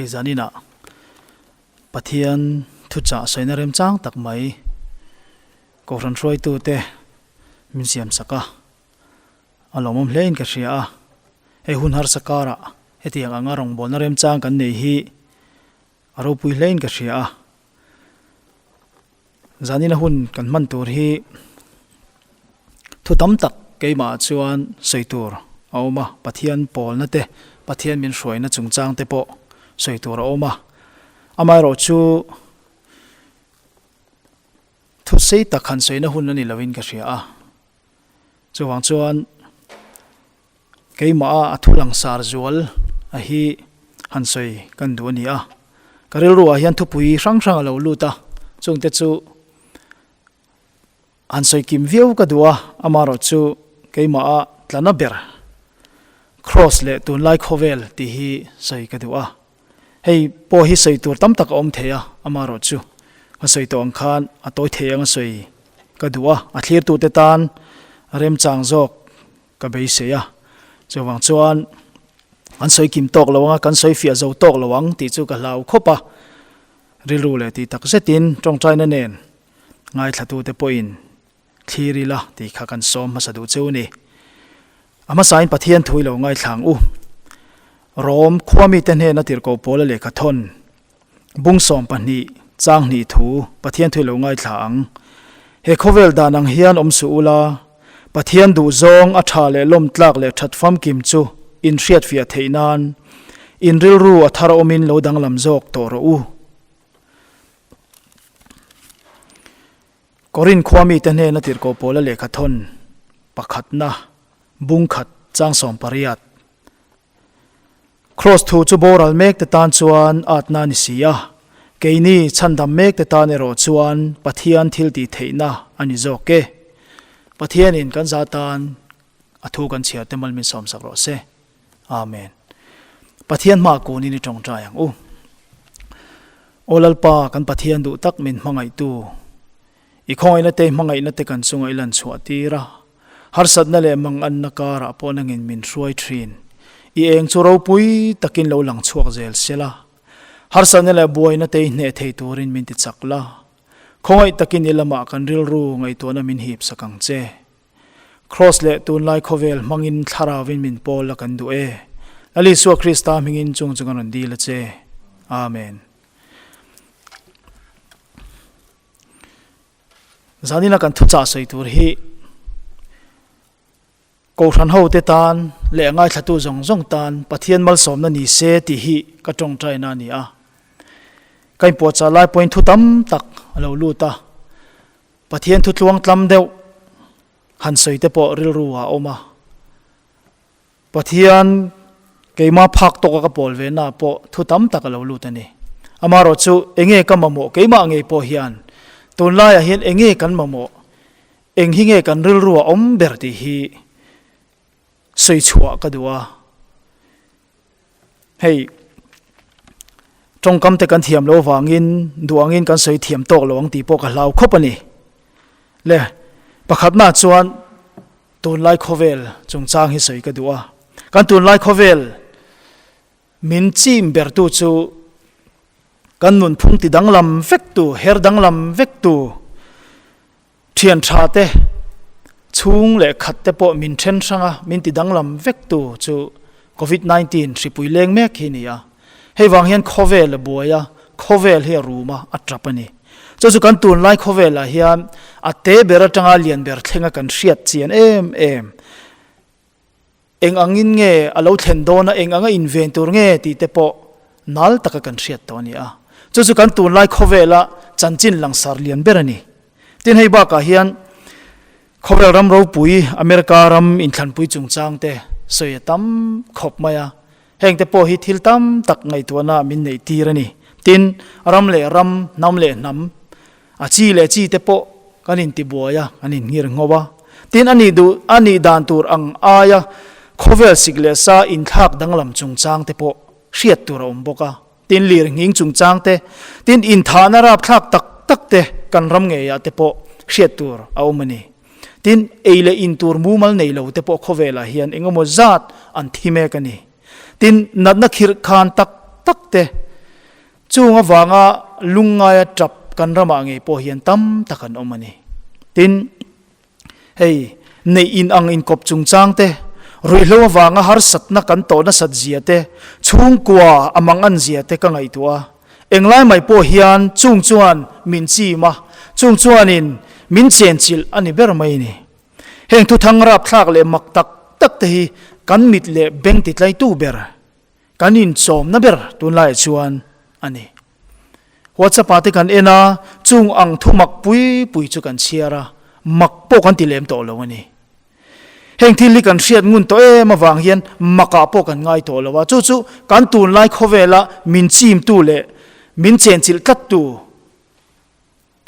Hei zaninah Pathian thuchah sawina remchang tak mai Kohhran hruaitute min siamsak a, a lawmawm hlein ka hria a. Hei hun harsa karah hetiang anga rawngbawlna remchang kan nei hi a ropui hlein ka hria a. Zanina hun kan hman tur hi thu tam tak keimah chuan sawi tur a awm a, Pathian pawlna te, Pathian min hruaina chungchang te pawh sawi tur a awm a. Amaherawhchu thu sei tak han sawina hun a ni lovin ka hria a, chuvang chuan Keimah a a thu langsar zual a hi han sawi kan duh a ni a, ka rilru ah hian thupui hrang hrang a lo lut a, chungte chu han sawi kim viau ka duh a, amaherawh chu keimah a tlana ber Kraws leh tunlai khawvel tih hi sawi ka duh a. Hei pawh hi sawi tur tam tak a awm thei a, amaherawh chu ka sawi tawh ang khan a tawi thei anga sawi ka duh a, a thlirtute tan remchang zawk ka beisei a. Chuvang chuan kan sawi kim tawk lo anga kan sawi fiah zo tawk lo ang tih chu ka hlau khawp a, rilru leh tih tak zetin tawngtaina nen ngaithlatute pawhin Thlir ila tih kha kan sawm hmasa duh cheu ni. A hmasain Pathian thu i lo ngaithla ang u. Rom khua mite hnena tirhkoh Paula lehkha thawn, bung 12 chang hnih thu Pathian thu i lo ngaithla ang. He khawvel dan ang hian awm suh ula, Pathian duhzawng a tha leh lawmtlak leh that famkim chu in hriatfiah theih nan in rilru a thar awmin lo danglam zawk tawh rawh u. Korin khua mite hnena tirhkoh Paula lehkha thawn pakhatna bung khat chang 18. Kraws thu chu boral mekte tan chuan atna a ni si a, keini chhandam mekte tan erawh chuan Pathian thil tih theihna a ni zawk e. Pathianin kan za tan a thu kan chhiar te mal min sawmsak rawh se. Amen. Pathian hma kunin i tawngtai ang u. Aw Lalpa, kan Pathian duh tak min hmangaihtu, i khawngaihna te i hmangaihna te kan chunga i lan chhuah tir a, harsatna leh manganna karah pawh nangin min hruai thin. I eng chu ropui takin lo lang chhuak zel sela, harsatna leh buaina te i hneh thei turin min ti chak la. Khawngaih takin i lamah kan rilru ngaihtuahna min hip sak ang che. Kraws leh tunlai khawvel hmangin thlarauvin min pawl a kan duh e. Lal Isua Krista hmingin chung chu kan rawn dil a che. Amen. Zanina kan thuchah sawi tur hi Kohhran ho te tan leh ngaithlatu zawng zawng tan Pathian malsawmna ni se tih hi ka tawngtaina a ni a. Ka inpuahchah lai pawhin thu tam tak a lo lut a. Pathian thu tluang tlam deuh han sawi te pawh rilru ah a awm a. Pathian keimah phak tawka ka pawl ve na pawh thu tam tak a lo lut a ni. Amaherawh chu enge ka mamawh keimah ngei pawh hian tunlaiah hian enge kan mamawh, eng hi nge kan rilru a awm ber tih hi sawi chhuah ka duh a. Hei, tawngkam te kan thiam loh avangin duh angin kan sawi thiam tawk lo ang tih pawh ka hlau khawp a ni. Le, pakhatna chuan tunlai khawvel chungchang hi sawi ka duh a. Kan tunlai khawvel min chim bertu chu kan nunphung ti danglam vektu, her danglam vektu, Thian tha te, chhung leh khat te pawh min then hrang a, min ti danglam vek tu chu Covid 19 hripui leng mek hi a ni a. Hei vang hian khawvel a buai a, khawvel hi a rum a, a tap a ni. Chu chu kan tunlai khawvelah hian a te ber atanga lian ber thlenga kan hriat chian em em. Eng angin nge a lo thlen dawn a, eng anga inven tur nge tih te pawh nal taka kan hriat tawh a ni a. Chu chu kan tunlai khawvela chanchin langsar lian ber a ni. Tin hei bakah hian khawvel ram ropui America ram inthlanpui chungchang te sawi a tam khawp mai a. Heng te pawh hi thil tam tak ngaihtuahna min neih tir a ni. Tin, ram leh ram, hnam leh hnam, a chi leh chi te pawh kan intibuai a, kan inngir ngho a. Tin, a nih duh, a nih dan tur ang aia khawvel sik leh sa inthlak danglam chungchang te pawh hriat tur a awm bawk a. Tin, lir nghing chungchang te, tin inthahna rapthlak tak tak te kan ram ngeiah te pawh hriat tur a awm a ni. Tin, ei leh in tur mumal nei lo te pawh khawvelah hian eng emaw zat an thi mek a ni. Tin, natna khirh khan tak tak te. Chung avanga lungngaia tap kan ramah ngei pawh hian tam tak an awm a ni. Tin, hei neih in ang inkawp chungchang te, ruihhlo avanga harsatna kan tawh nasat zia te, chhungkua a mang an zia te ka ngaihtuah a. Englai mai pawh hian chung chuan min chim a, chung chuanin min chenchilh a ni ber mai a ni. Heng thuthang rapthlak leh mak tak tak te hi kan mit leh beng titlaitu ber, kan inchawmna ber tunlaiah chuan a ni. WhatsApp ah te kan en a, chung ang thu mak pui pui chu kan chhiar a, mak pawh kan ti lem tawh lo a ni. Heng thil hi kan hriat ngun tawh em avang hian makah pawh kan ngai tawh lo a, chu chu kan tunlai khawvela min chimtu leh min chenchilh tlattu,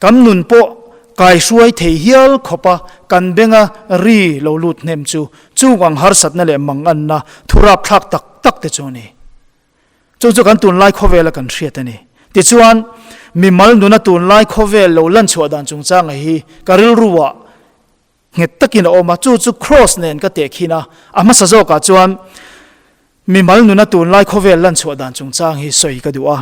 Kan nun pawh kaihruai thei hial khawpa kan benga ri lo lut hnem chu chung ang harsatna leh manganna thu rapthlak tak tak te chu a ni. Chu chu kan tunlai khawvela kan hriat a ni. Tichuan, mimal nuna tunlai khawvel lo lanchhuah dan chungchanga hi ka rilruah nghet takin a awm a, chu chu Kraws nen ka tehkhin a, a hmasa zawkah chuan mimal nuna tunlai khawvel lanchhuah dan chungchang hi sawi ka duh a.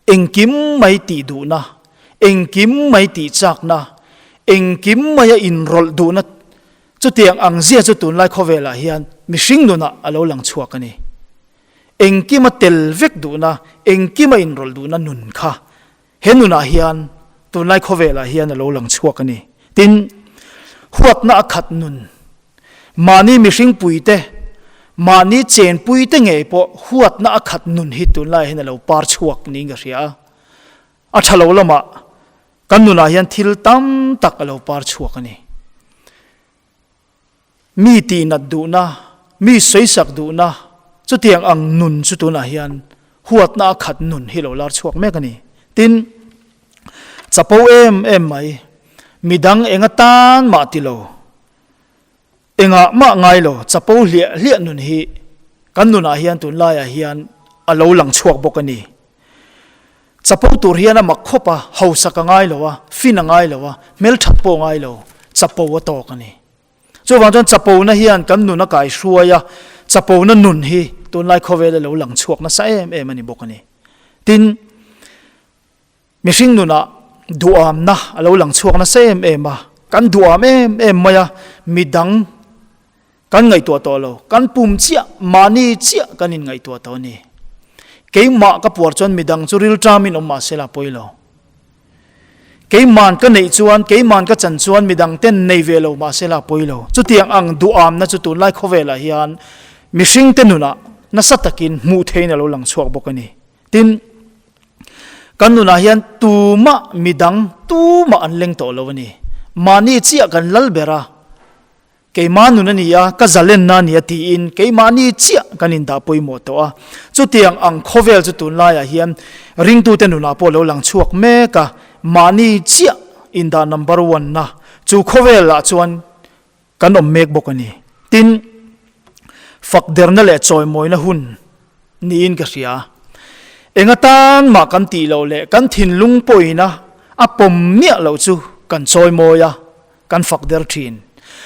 Engkim mai tih duhna, engkim mai tih chakna, engkim maia inrawlh duhna chutiang ang zia chu tunlai khawvelah hian mihring nunah a lo lang chhuak a ni. Engkima tel vek duhna, engkima inrawlh duhna nun kha he nunah hian tunlai khawvelah hian a lo lang chhuak a ni. Tin, huatna a khat nun Mahni mihring puite, mahni chenpuite ngei pawh huatna a khat nun hi tunlaiah hian a lo par chhuak niin ka hria a. A tha lo lamah kan nunah hian thil tam tak a lo par chhuak a ni. Mi tihnat duhna, mi sawisak duhna chutiang ang nun chu tunah hian huatna a khat nun hi lo lar chhuak mek a ni. Tin, chapo em em mai, midang eng atan mah ti lo, Engah mah ngai lo, chapo hliah hliah nun hi kan nunah hian tunlaiah hian a lo lang chhuak bawk a ni. Chapo tur hian a mak khawp a, hausak a ngai lo a, fin a ngai lo a, hmelthat pawh a ngai lo, chapo a tawk a ni. Chuvang chuan chapona hian kan nun a kaihruai a, chapona nun hi tunlai khawvela lo lang chhuak nasa em em a ni bawk a ni. Tin, Mihring nunah duhamna a lo lang chhuak nasa em em a, kan duham em em mai a, midang kan ngaihtuah tawh lo, kan pum chiah, mahni chiah kan inngaihtuah tawh a ni. Keimah ka puar chuan midang chu rilṭamin awm mahse la pawi lo. Keiman ka neih chuan, keiman ka chan chuan midang ten nei ve lo mahse la pawi lo. Chutiang ang duhamna chu tunlai khawvelah hian mihringte nunah nasa takin hmuh theihin a lo lang chhuak bawk a ni. Tin, kan nunah hian tumah midang tumah an leng tawh lo a ni. Mahni chiah kan lal ber a, keimah nun a ni a, ka zalenna a ni a tiin keimahni chiah kan indah pawimawh tawh a. Chutiang ang khawvel chu tunlaiah hian ringtute nunah pawh lo lang chhuak mek a, mahni chiah indah number one na chu khawvelah chuan Kan awm mek bawk a ni. Tin, fak derna leh chawimawina hun niin ka hria. Eng atan mah kan tih loh leh kan thinlung pawhina a pawm miah loh chu kan chawimawi a, kan fak der thin.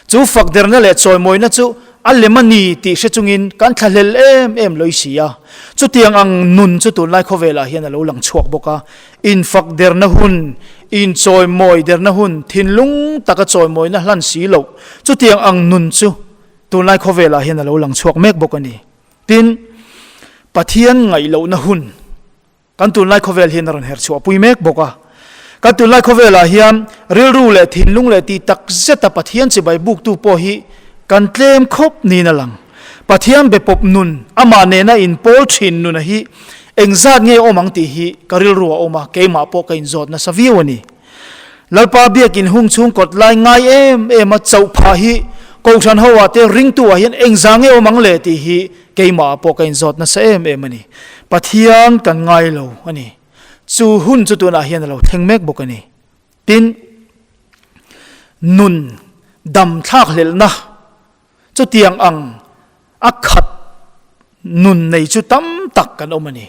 Chu fak derna leh chawimawina chu a lem a ni tih hre chungin kan thlahlel em em lawih si a. Chutiang ang nun chu tunlai khawvelah hian a lo lang chhuak bawk a. Infak derna hun, inchawimawi derna hun, thinlung taka chawimawina hlan si loh, chutiang ang nun chu tunlai khawvelah hian a lo lang chhuak mek bawk a ni. Tin, Pathian ngaih lohna hun kan tunlai khawvel hian a rawn her chhuahpui mek bawk a. Kan tunlai khawvelah hian rilru leh thinlung leh tih tak zeta Pathian chibai buktu pawh hi kan tlem khawp niin a lang. Pathian be pawp nun, amah nena inpawl thin nuna hi engzat nge awm ang tih hi ka rilru a awm a, keimah pawh ka inzawt nasa viau a ni. Lalpa biakin hung chhung kawt lai ngai em em a chauh phah hi Kohhran ho ah te ringtu ah hian engzah nge awm ang le tih hi keimah ah pawh ka inzawt nasa em em a ni. Pathian kan ngai lo a ni. Chu hun chu tunah hian a lo thleng mek bawk a ni. Tin, nun dam thlak hlelhna Chutiang ang a khat nun nei chu tam tak kan awm a ni.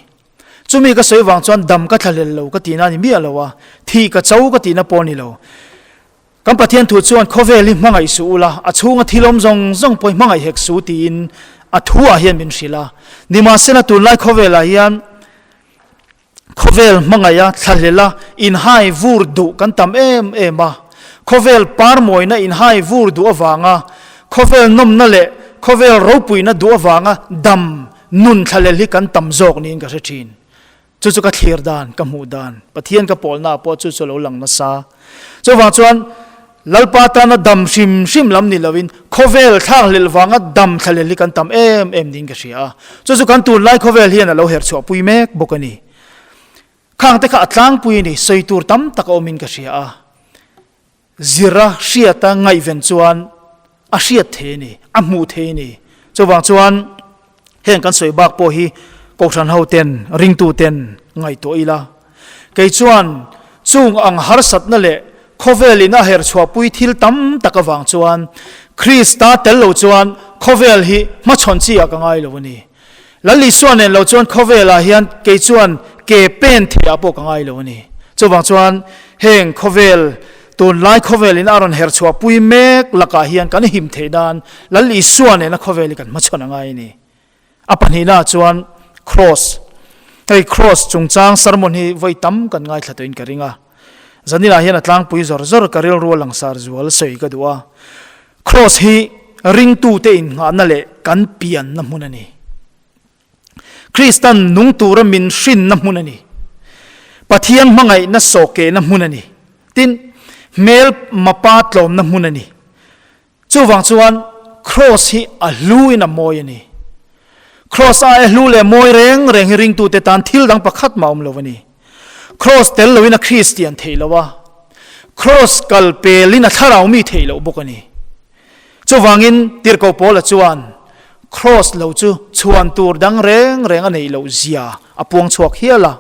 Chumi ka sawi vang chuan dam ka thlahlel lo ka tihna a ni miah lo a, thih ka cho ka tihna pawh a ni lo. Kan Pathian thu chuan khawvel hi hmangaih suh ula, a chhunga thil awm zawng zawng pawh hi hmangaih hek suh tiin a thuah hian min hrilh a. Nimahsela tunlai khawvelah hian. Khawvel hmangaiha thlahlela inhai vur duh kan tam em em a, khawvel parmawina inhai vur duh avanga khawvel nawmna leh khawvel ropuina duh avanga dam nun thlahlel hi kan tam zawk niin ka hre thin. Chu chu ka thlir dan, ka hmuh dan, Pathian ka pawlnaah pawh chu chu a lo lang nasa. Chuvang chuan Lalpa tana dam hrim hrim lam ni loin khawvel thlakhlelh vanga dam thlahlel hi kan tam em em niin ka hria a. Chu chu kan tunlai khawvel hian a lo herh chhuahpui mek bawk a ni. Khang te kha a tlangpui a ni, sawi tur tam tak a awmin ka hria a. Zira hriata ngaihven chuan a hriat thei a ni, a hmuh thei a ni. Chuvang chuan heng kan sawi bak pawh hi Kohhran ho ten, ringtu ten ngaihtuah ila. Kei chuan chung ang harsatna leh khawvel in a herh chhuahpui thil tam tak avang chuan Krista tel lo chuan khawvel hi hmachhawn chi ah ka ngai lo a ni. Lal Isua nen lo chuan khawvelah hian kei chuan ke pen theih ah pawh ka ngai lo a ni. Chuvang chuan heng khawvel tunlai khawvel in a rawn herh chhuahpui mek lakah hian kan him theih nan Lal Isua nena khawvel hi kan hmachhawn a ngai a ni. A pahnihnaah chuan Kross, hei Kross chungchang sermon hi vawi tam kan ngaithla tawhin ka ring a. Zaninah hian a tlangpui zawr zawr ka rilru a langsar zual sawi ka duh a. Kross hi ringtute innghahna leh kan pianna hmun a ni. Kristan nung tura min hrinna hmun a ni. Pathian hmangaihna sawhkehna hmun a ni. Tin, hmel mapa tlawmna hmun a ni. Chuvang chuan Kross hi a hlu in a mawi a ni. Kross aia hlu leh mawi reng reng hi ringtute tan thil dang pakhat mah awm lo a ni. Kross tel loin a Kristian theih lo a, Kross kal pelin a thlarau mi theih loh bawk a ni. Chuvangin Tirhkoh Paula chuan Kross lo chu chhuan tur dang reng reng a neih loh zia a puang chhuak hial a.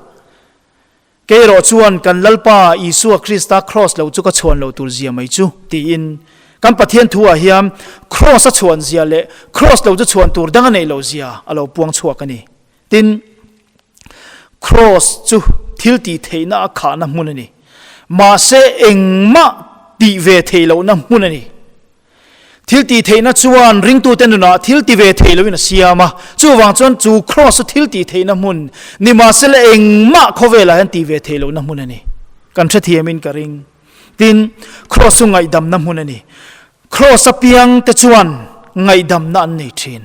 Kei erawh chuan kan Lalpa Isua Krista Kraws lo chu ka chhuan lo tur zia mai chu, tiin kan Pathian thu ah hian Kraws a chhuan zia leh Kraws lo chu chhuan tur dang a neih loh zia a lo puang chhuak a ni. Tin, Kraws chu thil tih theihna a khahna hmun a ni. Mahse engmah tih ve theih lohna hmun a ni. Thil tih theihna chuan ringtute nunah thil ti ve thei loin a siam a, chuvang chuan chu Kraws chu thil tih theihna hmun nimahsela engmah khawvelah hian tih ve theih lohna hmun a ni. Kan hrethiamin ka ring. Tin, Kraws chu ngaihdamna hmun a ni. Kraws apiangte chuan ngaihdamna an nei thin.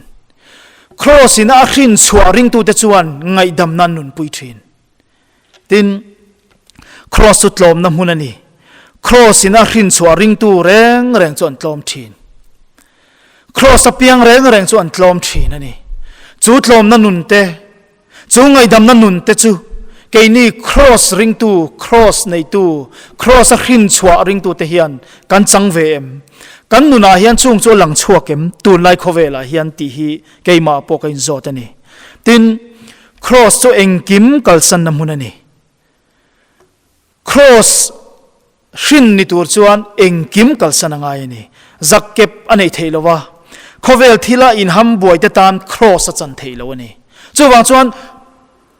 Kraws ina a hrin chhuah ringtute chuan ngaihdamna an nunpui thin. Tin, Kraws chu tlawmna hmun a ni. Kraws in a hrin chhuah ringtu reng reng chu an tlawm thin. Kraws a piang reng reng chu an tlawm thin a ni. Chu tlawmna nun te, chu ngaihdamna nun te chu keini Kraws ringtu, Kraws neitu, Kraws a hrin chhuah ringtu te hian kan chang ve em? Kan nunah hian chung chu a lang chhuak em? Tunlai khawvelah hian tih hi keimah pawh ka inzawt a ni. Tin, Kraws chu engkim kalsanna hmun a ni. Kraws hrin ni tur chuan engkim kalsan a ngai a ni. Zak kep a neih theih lo a, khawvel thila inham buaite tan kraws a chan theih lo a ni. Chuvang chuan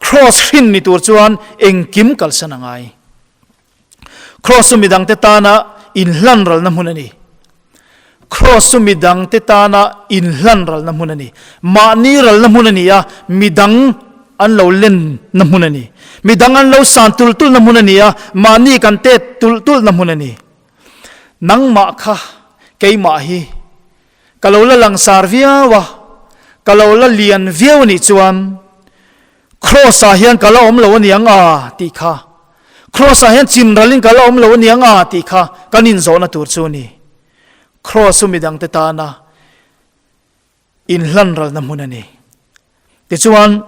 kraws hrin ni tur chuan engkim kalsan a ngai. Kraws chu midangte tana inhlan ralna hmun a ni. Kraws chu midangte tana inhlan ralna hmun a ni. Mahni ralna hmun a ni a, midang an lo lenna hmun a ni. Midang an lo san tulh tulhna hmun a ni a, mahni kan tet tulh tulhna hmun a ni. Nangmah kha keimah hi ka lo la langsar viau a, ka lo la lian viau a nih chuan Kraws ah hian ka la awm lo a niang a tih kha, Kraws ah hian chin ralin ka la awm lo a niang a tih kha kan inzawhna tur chu a ni. Kraws chu midangte tana inhlan ralna hmun a ni. Tichuan,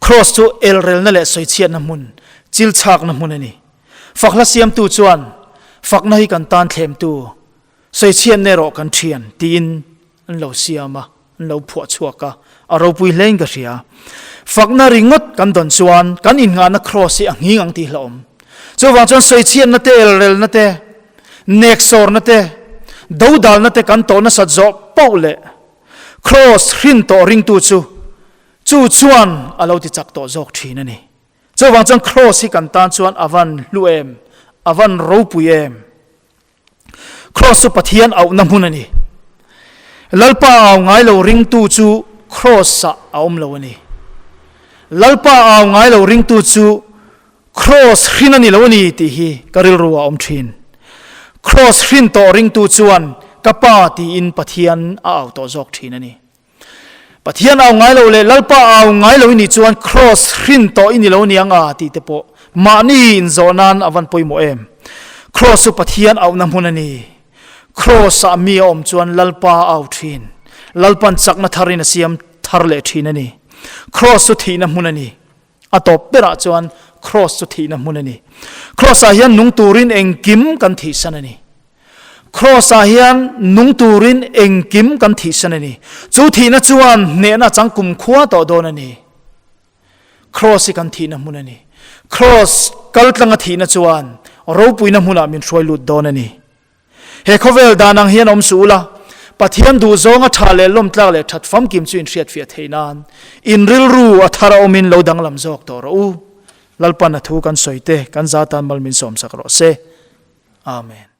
Kraws chu elrelna leh sawichhiatna hmun, chilchhakna hmun a ni. Fakhla siamtu chuan, Fakna hi kan tan thlemtu, sawichhiatna erawh kan thian tiin an lo siam a. An lo phuah chhuak a, a ropui hlein ka hria. Fakna ringawt kan dawn chuan kan innghahna kraws hi a nghing ang tih hlauhawm. Chuvang chuan sawichhiatna te, elrelna te, neksawrna te, dodalna te kan tawh nasat zawh poh leh kraws hrin tawh ringtu chu chu chuan a lo ti chak tawh zawk thin a ni. Chuvang chuan kraws hi kan tan chuan a van hlu em, a van ropui em. Kraws chu Pathian auhna hmun a ni. Lalpa au ngai lo ringtu chu kraws-ah a awm lo a ni. Lalpa au ngai lo ringtu chu. Kraws hrin a ni lo a ni tih hi ka rilru ah a awm thin. Kraws hrin tawh ringtu chuan ka Pa tiin Pathian a au tawh zawk thin a ni. Pathian au ngai lo leh Lalpa au ngai lo i nih chuan Kraws hrin tawh i ni lo niang a tih te pawh mahni inzawh nan a van pawimawh em. Kraws chu Pathian auhna hmun a ni. Kraws ah mi a awm chuan Lalpa a au thin. Lalpan chakna tharin a siam thar leh thin a ni. Kraws chu thihna hmun a ni. A tawp berah chuan Kraws chu thihna hmun a ni. Kraws-ah hian nung turin engkim kan thihsan a ni. Kraws-ah hian nung turin engkim kan thihsan a ni. Chu thihna chuan hnehna chang kumkhua tawh dawn a ni. Kraws hi kan thihna hmun a ni. Kraws kaltlanga thihna chuan ropuina hmunah min hruai lut dawn a ni. He khawvel dan ang hian awm suh ula, Pathian duhzawnga tha leh lawmtlak leh that famkim chu inhriatfiah theih nan in rilru a thar a awmin lo danglam zawk tawh rawh u. Lalpan a thu kan sawi te kan za tan mal min sawmsak rawh se. Amen.